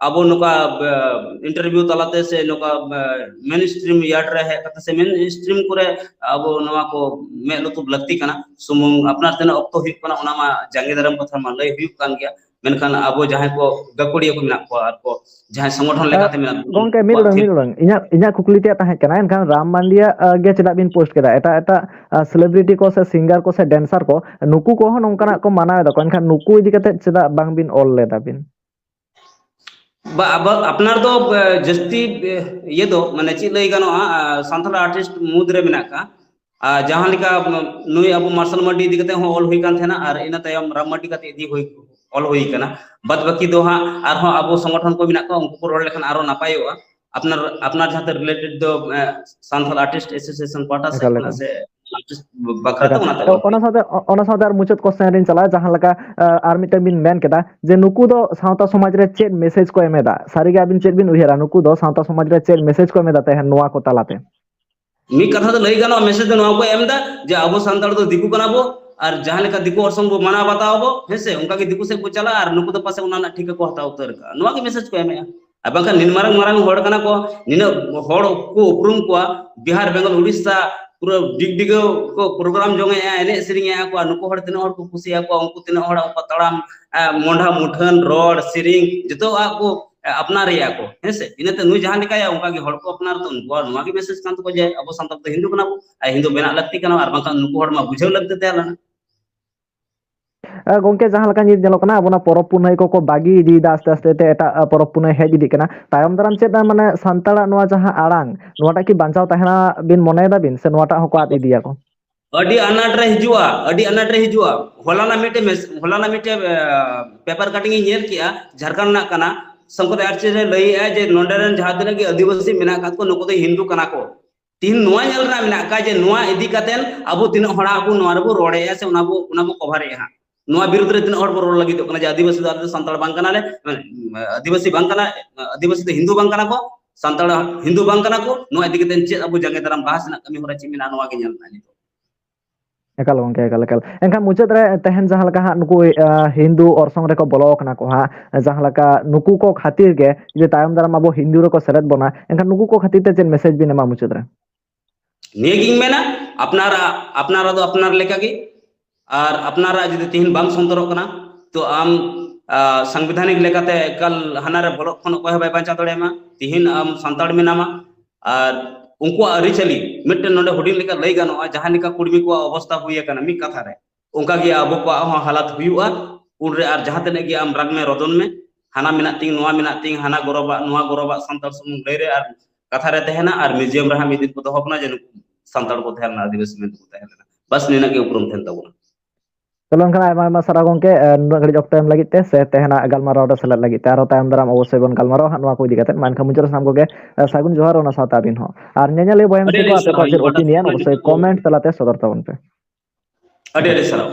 ᱟᱵᱚ ᱱᱚᱝᱠᱟ, ᱵ-, ᱤᱱᱴᱟᱨᱵᱷᱤᱭᱩ ᱛᱟᱞᱟᱛᱮ ᱥᱮ ᱱᱚᱝᱠᱟ, ᱵ-, ᱢᱮᱱ ᱥᱴᱨᱤᱢ ᱭᱟᱨᱰ ᱨᱮ ᱦᱮᱡ ᱠᱟᱛᱮ ᱥᱮ ᱢᱮᱱ ᱥᱴᱨᱤᱢ ᱠᱚᱨᱮ ᱟᱵᱚ ᱱᱚᱣᱟ ᱠᱚ ᱢᱮᱫ ᱞᱩᱛᱩᱨ ᱞᱟᱹᱠᱛᱤ ᱠᱟᱱᱟ᱾ ᱥᱩᱢᱩᱝ ᱟᱯᱱᱟᱨ ᱛᱤᱱᱟᱹᱜ ᱚᱠᱛᱚ ᱦᱩᱭᱩᱜ ᱠᱟᱱᱟ, ᱚᱱᱟ ᱢᱟ ᱡᱟᱸᱜᱮ ᱫᱟᱨᱟᱢ ᱠᱟᱛᱷᱟ ᱢᱟ ᱞᱟᱹᱭ ᱦᱩᱭᱩᱜ ᱠᱟᱱ ᱜᱮᱭᱟ, ᱢᱮᱱᱠᱷᱟᱱ ᱟᱵᱚ ᱡᱟᱦᱟᱸᱭ ᱠᱚ ᱜᱟᱹᱠᱷᱩᱲᱤᱭᱟᱹ ᱠᱚ ᱢᱮᱱᱟᱜ ᱠᱚᱣᱟ ᱟᱨ ᱠᱚ ᱡᱟᱦᱟᱸᱭ ᱥᱚᱝᱜᱚᱴᱷᱚᱱ ᱞᱮᱠᱟᱛᱮ ᱢᱮᱱᱟᱜ ᱠᱚᱣᱟ, ᱜᱚᱝᱠᱮ, ᱢᱤᱫ ᱩᱱᱠᱩᱣᱟᱜ ᱩᱰᱟᱹᱝ, ᱢᱤᱫ ᱩᱰᱟᱹᱝ᱾ ᱤᱧᱟᱹᱜ, ᱤᱧᱟᱹᱜ ᱠᱩᱠᱞᱤ ᱛᱮᱭᱟᱜ ᱛᱟᱦᱮᱸ ᱠᱟᱱᱟ, ᱮᱱᱠᱷᱟᱱ ᱨᱟᱢ ᱢᱟᱱᱰᱤᱭᱟᱜ, ᱟ, ᱜᱮ ᱪᱮᱫᱟᱜ ᱵᱤᱱ ᱯᱳᱥᱴ ᱠᱮᱫᱟ? ᱮᱴᱟᱜ, ᱮᱴᱟᱜ, ᱟ, ᱥᱮᱞᱤᱵᱨᱤᱴᱤ ᱠᱚ ᱥᱮ ᱥᱤᱝᱜᱟᱨ ᱠᱚ ᱥᱮ ᱰᱮᱱᱥᱟᱨ ᱠᱚ, ᱱᱩᱠᱩ ᱠᱚᱦᱚᱸ ᱱᱚᱝᱠᱟᱱᱟᱜ ᱠᱚ ᱢᱟᱱᱟᱣ ᱮᱫᱟ ᱠᱚ, ᱮᱱᱠᱷᱟᱱ ᱱᱩᱠᱩ ᱤᱫᱤ ᱠᱟᱛᱮ ᱪᱮᱫᱟᱜ ᱵᱟᱝ ᱵᱤᱱ ᱚᱞ ᱞᱮᱫᱟ ᱵᱤᱱ? ᱵᱟ, ᱟᱵᱚ, ᱟᱯᱱᱟᱨ ᱫᱚ, ᱮ, ᱡᱟᱹᱥᱛᱤ, ᱮ, ᱤᱭᱟᱹ ᱫᱚ, ᱢᱟᱱᱮ, ᱪᱮᱫ ᱞᱟᱹᱭ ᱜᱟᱱᱚᱜᱼᱟ, ᱟ, ᱥᱟᱱᱛᱟᱲ ᱟᱨᱴᱤᱥᱴ ᱢᱩᱫᱽ ᱨᱮ ᱢᱮᱱᱟᱜ ᱠᱚᱣᱟ᱾ ᱟᱨ ᱡᱟᱦᱟᱸ ᱞᱮᱠᱟ, ᱩᱢ, ᱱᱩᱭ ᱟᱵᱚ ᱢᱟᱨᱥᱟᱞ ᱢᱟᱨᱰᱤ ᱤᱫᱤ ᱠᱟᱛᱮ ᱦᱚᱸ ᱚᱞ ᱦᱩᱭ ᱠᱟᱱ ᱛᱟᱦᱮᱱᱟ, ᱟᱨ ᱤᱱᱟᱹ ᱛᱟᱭᱚᱢ ᱨᱟᱢ ᱢᱟᱨᱰᱤ ᱠᱟᱛᱮ ᱤᱫᱤ ᱦᱩᱭ, ᱚᱞ ᱦᱩᱭ ᱠᱟᱱᱟ᱾ ᱵᱟᱫ ᱵᱟᱹᱠᱤ ᱫᱚ ᱦᱟᱸᱜ ᱟᱨᱦᱚᱸ ᱟᱵᱚ ᱥᱚᱝᱜᱚᱴᱷᱚᱱ ᱠᱚ ᱢᱮᱱᱟᱜ ᱠᱚᱣᱟ, ᱩᱱᱠᱩ ᱠᱚ ᱨᱚᱲ ᱞᱮᱠᱷᱟᱱ ᱟᱨᱚ ᱱᱟᱯᱟᱭᱚᱜᱼᱟ᱾ ᱟᱯᱱᱟᱨ, ᱟᱯᱱᱟᱨ ᱡᱟᱦᱟᱸ ᱛᱮ ᱨᱤᱞᱮᱴᱮᱰ ᱫᱚ, ᱮ, ᱥᱟᱱᱛᱟᱲ ᱟᱨᱴᱤᱥᱴ ᱮᱥᱳᱥᱤᱭᱮᱥᱚᱱ ᱯᱟᱦᱴᱟ ᱥᱮᱫ ᱮᱠᱟᱞ, ᱠᱷᱚᱱᱟᱜ ᱮᱠᱟᱞ᱾ ᱥᱮ ᱟᱨᱴᱤᱥᱴ ᱵᱟᱠᱷᱨᱟ ᱛᱮ ᱮᱠᱟᱞ᱾ ᱚᱱᱟ ᱛᱮ ᱚ-, ᱚᱞ ᱚᱱᱟ ᱦᱩᱭ᱾ ᱥᱟᱶᱛᱮ, ᱚ-, ᱚᱱᱟ ᱥᱟᱶᱛᱮ ᱟᱨ ᱢᱩᱪᱟᱹᱫ ᱠᱚᱥᱪᱮᱱ ᱨᱤᱧ ᱪᱟᱞᱟᱜᱼᱟ, ᱡᱟᱦᱟᱸ ᱞᱮᱠᱟ, ᱟ, ᱟᱨ ᱢᱤᱫᱴᱮᱱ ᱵᱤᱱ ᱢᱮᱱ ᱠᱮᱫᱟ ᱡᱮ ᱱᱩᱠᱩ ᱫᱚ ᱥᱟᱶᱛᱟ ᱥᱚᱢᱟᱡᱽ ᱨᱮ ᱪᱮᱫ ᱢᱮᱥᱮᱡᱽ ᱠᱚ ᱮᱢ ᱮᱫᱟ? ᱥᱟᱹᱨᱤᱜᱮ ᱟᱹᱵᱤᱱ ᱪᱮᱫ ᱵᱤᱱ ᱩᱭᱦᱟᱹᱨᱟ, ᱱᱩᱠᱩ ᱫᱚ ᱥᱟᱶᱛᱟ ᱥᱚᱢᱟᱡᱽ ᱨᱮ ᱪᱮᱫ ᱢᱮᱥᱮᱡᱽ ᱠᱚ ᱮᱢ ᱮᱫᱟ ᱛᱮᱦᱮᱧ ᱱᱚᱣᱟ ᱠᱚ ᱛᱟᱞᱟᱛᱮ? ᱢᱤᱫ ᱠᱟᱛᱷᱟ ᱫᱚ ᱞᱟᱹᱭ ᱜᱟᱱᱚᱜᱼᱟ, ᱢᱮᱥᱮᱡᱽ ᱫᱚ ᱱᱚᱣᱟ ᱠᱚ ᱮᱢ ᱮᱫᱟ ᱡᱮ ᱟᱵᱚ ᱥᱟᱱᱛᱟᱲ ᱫᱚ ᱫᱤᱠᱩ ᱠᱟᱱᱟ ᱵᱚ, ᱟᱨ ᱡᱟᱦᱟᱸ ᱞᱮᱠᱟ ᱫᱤᱠᱩ ᱚᱨᱥᱚᱝ ᱵᱚ ᱢᱟᱱᱟᱣ ᱵᱟᱛᱟᱣ ᱟᱵᱚ, ᱦᱮᱸ ᱥᱮ, ᱚᱱᱠᱟ ᱜᱮ ᱫᱤᱠᱩ ᱥᱮᱫ ᱵᱚ ᱪᱟᱞᱟᱜᱼᱟ ᱟᱨ ᱱᱩᱠᱩ ᱫᱚ ᱯᱟᱥᱮ ᱚᱱᱟ ᱨᱮᱱᱟᱜ ᱴᱷᱤᱠᱟ ᱠᱚ ᱦᱟᱛᱟᱣ ᱩᱛᱟᱹᱨ ᱠᱟᱜᱼᱟ᱾ ᱱᱚᱣᱟ ᱜᱮ ᱢᱮᱥᱮᱡᱽ ᱠᱚ ᱮᱢᱮᱜᱼᱟ᱾ ᱟᱨ ᱵᱟᱝᱠᱷᱟᱱ ᱱᱤᱱ ᱢᱟᱨᱟᱝ ᱢᱟᱨᱟᱝ ᱦᱚᱲ ᱠᱟᱱᱟ ᱠᱚ, ᱱᱤᱱᱟᱹᱜ ᱦᱚᱲ ᱠᱚ ᱩᱯᱨᱩᱢ ᱠᱚᱣᱟ, ᱵᱤᱦᱟᱨ, ᱵᱮᱝᱜᱚᱞ, ᱩᱲᱤᱥᱥᱟ, ᱯᱩᱨᱟᱹ ᱰᱤᱜᱽ ᱰᱤᱜᱟᱹ ᱠᱚ ᱯᱨᱳᱜᱨᱟᱢ ᱡᱚᱝ ᱮᱜᱼᱟ, ᱮᱱᱮᱡ ᱥᱮᱨᱮᱧ ᱮᱜᱼᱟ ᱠᱚ, ᱟᱨ ᱱᱩᱠᱩ ᱦᱚᱲ ᱛᱤᱱᱟᱹᱜ ᱦᱚᱲ ᱠᱚ ᱠᱩᱥᱤᱭᱟᱠᱚᱣᱟ, ᱩᱱᱠᱩ ᱛᱤᱱᱟᱹᱜ ᱦᱚᱲ ᱩᱱᱠᱩ ᱛᱟᱲᱟᱢ, ᱮ, ᱢᱚᱸᱰᱷᱟ ᱢᱩᱴᱷᱟᱹᱱ, ᱨᱚᱲ, ᱥᱮᱨᱮᱧ, ᱡᱚᱛᱚᱣᱟᱜ ᱠᱚ, ᱮ, ᱟᱯᱱᱟᱨᱮᱜᱼᱟ ᱠᱚ, ᱦᱮᱸ ᱥᱮ? ᱤᱱᱟᱹᱛᱮ ᱱᱩᱭ ᱡᱟᱦᱟᱸ ᱞᱮᱠᱟᱭᱟ, ᱚᱱᱠᱟ ᱜᱮ ᱦᱚᱲ ᱠᱚ ᱟᱯᱱᱟᱨ ᱛᱚ, ᱱᱩᱠᱩᱣᱟᱜ ᱱᱚᱣᱟ ᱜᱮ ᱢᱮᱥᱮᱡᱽ ᱠᱟᱱ ᱛᱟᱠᱚᱣᱟ ᱡᱮ ᱟᱵᱚ ᱥᱟᱱᱛᱟᱲ ᱫᱚ ᱦᱤᱱᱫᱩ ᱠᱟᱱᱟ ᱵᱚ, ᱟᱨ ᱦᱤᱱᱫᱩ ᱵᱮᱱᱟᱜ ᱞᱟᱹᱠᱛᱤ ᱠᱟᱱᱟ, ᱟᱨ ᱵᱟᱝᱠᱷᱟᱱ ᱱᱩᱠᱩ ᱦᱚᱲ ᱢᱟ ᱵᱩᱡᱷᱟᱹᱣ ᱞᱟᱹᱠᱛᱤ ᱛᱟᱦᱮᱸ ᱞᱮᱱᱟ᱾ ᱮ, ᱜᱚᱝᱠᱮ, ᱡᱟᱦᱟᱸ ᱞᱮᱠᱟ ᱧᱮᱞ ᱧᱮᱞᱚᱜ ᱠᱟᱱᱟ, ᱟᱵᱚᱱᱟᱜ ᱯᱚᱨᱚᱵᱽ ᱯᱩᱱᱟᱹᱭ ᱠᱚᱠᱚ ᱵᱟᱹᱜᱤ ᱤᱫᱤᱭᱮᱫᱟ, ᱟᱥᱛᱮ ᱟᱥᱛᱮ ᱛᱮ ᱮᱴᱟᱜ, ᱟ, ᱯᱚᱨᱚᱵᱽ ᱯᱩᱱᱟᱹᱭ ᱦᱮᱡ ᱤᱫᱤᱜ ᱠᱟᱱᱟ᱾ ᱛᱟᱭᱚᱢ ᱫᱟᱨᱟᱢ ᱪᱮᱫ, ᱟ, ᱢᱟᱱᱮ ᱥᱟᱱᱛᱟᱲᱟᱜ ᱱᱚᱣᱟ ᱡᱟᱦᱟᱸ ᱟᱲᱟᱝ, ᱱᱚᱣᱟᱴᱟᱜ ᱠᱤ ᱵᱟᱧᱪᱟᱣ ᱛᱟᱦᱮᱱᱟ ᱵᱤᱱ ᱢᱚᱱᱮᱭᱮᱫᱟ ᱵᱤᱱ, ᱥᱮ ᱱᱚᱣᱟᱴᱟᱜ ᱦᱚᱸᱠᱚ ᱟᱫ ᱤᱫᱤᱭᱟᱠᱚ? ᱟᱹᱰᱤ ᱟᱱᱟᱴ ᱨᱮ ᱦᱤᱡᱩᱜᱼᱟ, ᱟᱹᱰᱤ ᱟᱱᱟᱴ ᱨᱮ ᱦᱤᱡᱩᱜᱼᱟ᱾ ᱦᱚᱞᱟᱱᱟᱜ ᱢᱤᱫᱴᱮᱡ ᱢᱮᱥ-, ᱦᱚᱞᱟᱱᱟᱜ ᱢᱤᱫᱴᱮᱡ, ᱮ, ᱯᱮᱯᱟᱨ ᱠᱟᱴᱤᱝ ᱤᱧ ᱧᱮᱞ ᱠᱮᱜᱼᱟ, ᱡᱷᱟᱲᱠᱷᱚᱸᱰ ᱨᱮᱱᱟᱜ ᱠᱟᱱᱟ, ᱥᱚᱝᱠᱚᱨ ᱟᱨᱪᱤ ᱨᱮ ᱞᱟᱹᱭᱮᱜᱼᱟ ᱡᱮ ᱱᱚᱰᱮ ᱨᱮᱱ ᱡᱟᱦᱟᱸ ᱛᱤᱱᱟᱹᱜ ᱜᱮ ᱟᱹᱫᱤᱵᱟᱹᱥᱤ ᱢᱮᱱᱟᱜ ᱟᱠᱟᱫ ᱠᱚ, ᱱᱩᱠᱩ ᱫᱚ ᱦᱤᱱᱫᱩ ᱠᱟᱱᱟ ᱠᱚ᱾ ᱛᱤᱦᱤᱧ ᱱᱚᱣᱟ ᱧᱮᱞ ᱨᱮᱱᱟᱜ ᱢᱮᱱᱟᱜ ᱟᱠᱟᱫ ᱡᱮ ᱱᱚᱣᱟ ᱤᱫᱤ ᱠᱟᱛᱮ ᱟᱵᱚ ᱛᱤᱱᱟᱹᱜ ᱦᱚᱲ ᱟᱵᱚ ᱱᱚᱣᱟ ᱨᱮᱵᱚ ᱨᱚᱲᱮᱜᱼᱟ ᱥᱮ ᱚᱱᱟ ᱵᱚ, ᱚᱱᱟ ᱵᱚ ᱠᱚᱵᱷᱟᱨᱮᱜᱼᱟ ᱦᱟᱸᱜ᱾ ᱱᱚᱣᱟ ᱵᱤᱨᱩᱫᱽ ᱨᱮ ᱛᱤᱱᱟᱹᱜ ᱦᱚᱲ ᱵᱚ ᱨᱚᱲ ᱞᱟᱹᱜᱤᱫᱚᱜ ᱠᱟᱱᱟ ᱡᱮ ᱟᱹᱫᱤᱵᱟᱹᱥᱤ ᱫᱚ ᱟᱞᱮ ᱫᱚ ᱥᱟᱱᱛᱟᱲ ᱵᱟᱝ ᱠᱟᱱᱟᱞᱮ, ᱟᱹᱫᱤᱵᱟᱹᱥᱤ ᱵᱟᱝ ᱠᱟᱱᱟ, ᱟᱹᱫᱤᱵᱟᱹᱥᱤ ᱫᱚ ᱦᱤᱱᱫᱩ ᱵᱟᱝ ᱠᱟᱱᱟ ᱠᱚ, ᱥᱟᱱᱛᱟᱲ ᱦᱤᱱᱫᱩ ᱵᱟᱝ ᱠᱟᱱᱟ ᱠᱚ, ᱱᱚᱣᱟ ᱤᱫᱤ ᱠᱟᱛᱮ ᱪᱮᱫ ᱟᱵᱚ ᱡᱟᱸᱜᱮ ᱫᱟᱨᱟᱢ ᱞᱟᱦᱟ ᱥᱮᱱᱟᱜ ᱠᱟᱹᱢᱤ ᱦᱚᱨᱟ ᱪᱮᱫ ᱢᱮᱱᱟᱜᱼᱟ, ᱱᱚᱣᱟ ᱜᱮ ᱧᱮᱞ ᱢᱮᱱᱟᱜᱼᱟ ᱱᱤᱛᱚᱜ᱾ ᱮᱠᱟᱞ ᱜᱚᱝᱠᱮ, ᱮᱠᱟᱞ, ᱮᱠᱟᱞ᱾ ᱮᱱᱠᱷᱟᱱ ᱢᱩᱪᱟᱹᱫ ᱨᱮ ᱛᱮᱦᱮᱧ ᱡᱟᱦᱟᱸ ᱞᱮᱠᱟ ᱦᱟᱸᱜ ᱱᱩᱠᱩ, ᱟ, ᱦᱤᱱᱫᱩ ᱚᱨᱥᱚᱝ ᱨᱮᱠᱚ ᱵᱚᱞᱚ ᱟᱠᱟᱱᱟ ᱠᱚ ᱦᱟᱸᱜ, ᱡᱟᱦᱟᱸ ᱞᱮᱠᱟ ᱱᱩᱠᱩ ᱠᱚ ᱠᱷᱟᱹᱛᱤᱨ ᱜᱮ ᱡᱩᱫᱤ ᱛᱟᱭᱚᱢ ᱫᱟᱨᱟᱢ ᱟᱵᱚ ᱦᱤᱱᱫᱩ ᱨᱮᱠᱚ ᱥᱮᱞᱮᱫ ᱵᱚᱱᱟ, ᱮᱱᱠᱷᱟᱱ ᱱᱩᱠᱩ ᱠᱚ ᱠᱷᱟᱹᱛᱤᱨ ᱛᱮ ᱪᱮᱫ message ᱵᱤᱱ ᱮᱢᱟ ᱢᱩᱪᱟᱹᱫ ᱨᱮ? ᱱᱤᱭᱟᱹᱜᱤᱧ ᱢᱮᱱᱟ, ᱟᱯᱱᱟᱨᱟᱜ, ᱟᱯᱱᱟᱨᱟᱜ ᱫᱚ ᱟᱯᱱᱟᱨ ᱞᱮᱠᱟᱜᱮ, ᱟᱨ ᱟᱯᱱᱟᱨᱟᱜ ᱡᱩᱫᱤ ᱛᱤᱦᱤᱧ ᱵᱟᱝ ᱥᱚᱱᱛᱚᱨᱚᱜ ᱠᱟᱱᱟ, ᱛᱚ ᱟᱢ, ᱟ, ᱥᱟᱝᱵᱤᱫᱷᱟᱱᱤᱠ ᱞᱮᱠᱟᱛᱮ ᱮᱠᱟᱞ ᱦᱟᱱᱟ ᱨᱮ ᱵᱚᱞᱚᱜ ᱠᱷᱚᱱ ᱚᱠᱚᱭ ᱦᱚᱸ ᱵᱟᱭ ᱵᱟᱧᱪᱟᱣ ᱫᱟᱲᱮᱭᱟᱢᱟ᱾ ᱛᱤᱦᱤᱧ ᱟᱢ ᱥᱟᱱᱛᱟᱲ ᱢᱮᱱᱟᱢᱟ, ᱟᱨ ᱩᱱᱠᱩᱣᱟᱜ ᱟᱹᱨᱤᱪᱟᱹᱞᱤ ᱢᱤᱫᱴᱮᱱ ᱱᱚᱰᱮ ᱦᱩᱰᱤᱧ ᱞᱮᱠᱟ ᱞᱟᱹᱭ ᱜᱟᱱᱚᱜᱼᱟ, ᱡᱟᱦᱟᱸ ᱞᱮᱠᱟ ᱠᱩᱲᱢᱤ ᱠᱚᱣᱟᱜ ᱚᱵᱚᱥᱛᱟ ᱦᱩᱭ ᱟᱠᱟᱱᱟ ᱢᱤᱫ ᱠᱟᱛᱷᱟ ᱨᱮ, ᱚᱱᱠᱟᱜᱮ ᱟᱵᱚ ᱠᱚᱣᱟᱜ ᱦᱚᱸ ᱦᱟᱞᱟᱛ ᱦᱩᱭᱩᱜᱼᱟ᱾ ᱩᱱᱨᱮ ᱟᱨ ᱡᱟᱦᱟᱸ ᱛᱤᱱᱟᱹᱜ ᱜᱮ ᱟᱢ ᱨᱟᱜᱽ ᱢᱮ, ᱨᱚᱫᱚᱱ ᱢᱮ, ᱦᱟᱱᱟ ᱢᱮᱱᱟᱜ ᱛᱤᱧ, ᱱᱚᱣᱟ ᱢᱮᱱᱟᱜ ᱛᱤᱧ, ᱦᱟᱱᱟ ᱜᱚᱨᱚᱵᱟᱜ, ᱱᱚᱣᱟ ᱜᱚᱨᱚᱵᱟᱜ ᱥᱟᱱᱛᱟᱲ ᱥᱩᱢᱩᱝ ᱞᱟᱹᱭ ᱨᱮ ᱟᱨ ᱠᱟᱛᱷᱟ ᱨᱮ ᱛᱟᱦᱮᱱᱟ, ᱟᱨ museum ᱨᱮ ᱦᱟᱸᱜ ᱢᱤᱫ ᱫᱤᱱ ᱠᱚ ᱫᱚᱦᱚ ᱵᱚᱱᱟ ᱡᱮ ᱱᱩᱠᱩ ᱥᱟᱱᱛᱟᱲ ᱠᱚ ᱛᱟᱦᱮᱸ ᱞᱮᱱᱟ, ᱟᱹᱫᱤᱵᱟᱹᱥᱤ ᱢᱮᱱᱛᱮ ᱠᱚ ᱛᱟᱦᱮᱸ ᱞᱮᱱᱟ᱾ ᱵᱟᱥ, ᱱᱤᱱᱟᱹᱜ ᱜᱮ ᱩᱯᱨᱩᱢ ᱛᱟᱦᱮᱱ ᱛᱟᱵᱚᱱᱟ᱾ ᱪᱚᱞᱚ, ᱮᱱᱠᱷᱟᱱ ᱟᱭᱢᱟ ᱟᱭᱢᱟ ᱥᱟᱨᱦᱟᱣ ᱜᱚᱝᱠᱮ, ᱮ, ᱱᱩᱱᱟᱹᱜ ᱜᱷᱟᱹᱲᱤᱡ ᱚᱠᱛᱚ ᱮᱢ ᱞᱟᱹᱜᱤᱫ ᱛᱮ ᱥᱮ ᱛᱮᱦᱮᱧᱟᱜ ᱜᱟᱞᱢᱟᱨᱟᱣ ᱨᱮ ᱥᱮᱞᱮᱫ ᱞᱟᱹᱜᱤᱫ ᱛᱮ᱾ ᱟᱨᱦᱚᱸ ᱛᱟᱭᱚᱢ ᱫᱟᱨᱟᱢ ᱚᱵᱚᱥᱥᱳᱭ ᱵᱚᱱ ᱜᱟᱞᱢᱟᱨᱟᱣᱟ ᱦᱟᱸᱜ ᱱᱚᱣᱟ ᱠᱚ ᱤᱫᱤ ᱠᱟᱛᱮ᱾ ᱢᱟ ᱮᱱᱠᱷᱟᱱ ᱢᱩᱪᱟᱹᱫ ᱨᱮ ᱥᱟᱱᱟᱢ ᱠᱚᱜᱮ, ᱮ, ᱥᱟᱹᱜᱩᱱ ᱡᱚᱦᱟᱨ, ᱚᱱᱟ ᱥᱟᱶᱛᱮ ᱟᱹᱵᱤᱱ ᱦᱚᱸ᱾ ᱟᱨ ᱧᱮᱧᱮᱞᱤᱭᱟᱹ ᱵᱚᱭᱦᱟ ᱟᱹᱰᱤ ᱢᱤᱥᱤ ᱠᱚ ᱟᱹᱰᱤ ᱟᱯᱮ ᱥᱟᱨᱦᱟᱣ ᱠᱚᱣᱟᱜ ᱪᱮᱫ ᱤᱧ ᱯᱟᱦᱴᱟ opinion ᱠᱷᱚᱱ ᱚᱵᱚᱥᱥᱳᱭ ᱡᱚᱛᱚ᱾ Comment ᱛᱟᱞᱟᱛᱮ ᱥᱚᱫᱚᱨ ᱛᱟᱵᱚᱱ ᱯᱮ᱾ ᱟᱹᱰᱤ ᱟᱹᱰᱤ ᱥᱟᱨᱦᱟᱣ᱾